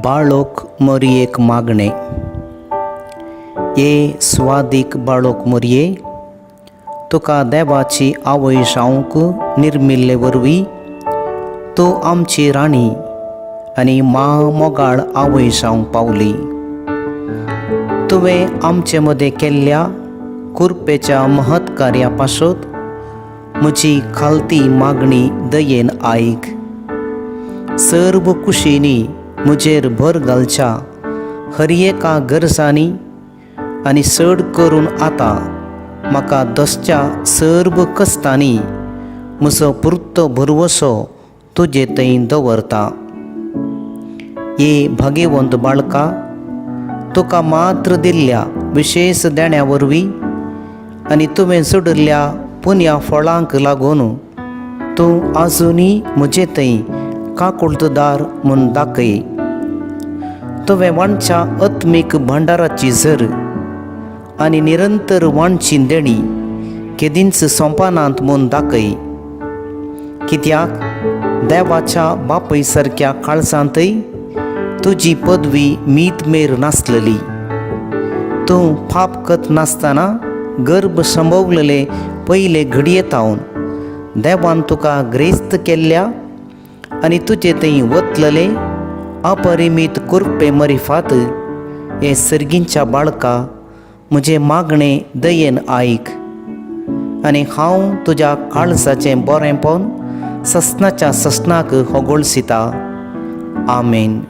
बाळोक मोरयेक मागणें. ए स्वादीक बाळोक मोरये, तुका देवाची आवय जावंक निर्मिल्ले वरवीं तूं आमची राणी आनी मा मोगाळ आवय जावंक पावली. तुवें आमचे मदें केल्ल्या कुरपेच्या महत्कार्या पासत म्हजी खालती मागणी दयेन आयक. सर्व कुशींनी म्हजेर भर घालच्या हर एका गरजांनी आनी चड करून आतां म्हाका दसच्या सर्व कश्टांनी म्हजो पुरतो भरवसो तुजे थंय दवरता. ए भाग्यवंत बाळका, तुका मात्र दिल्ल्या विशेश देण्या वरवीं आनी तुवें सोडिल्ल्या पुण्या फळांक लागून तूं आजुनूय म्हजे थंय काकुळतदार म्हूण दाखय. तुवें वांटच्या आत्मीक भांडाराची झर आनी निरंतर वांटची देणी केदींच सोंपनात म्हूण दाखय, कित्याक देवाच्या बापय सारक्या काळजांतय तुजी पदवी मीत मेर नासलेली. तूं पाप कत नासतना गर्भ संभवलेले पयले घडये तावन देवान तुका ग्रेस्त केल्ल्या आनी तुजे थंय वतलेले अपरिमीत कुरपे मरिफात, हे सर्गींच्या बाळका, म्हजें मागणें दयेन आयक आनी हांव तुज्या काळजाचें बरेंपण ससनाच्या ससनाक होगोळसिता. आमेन.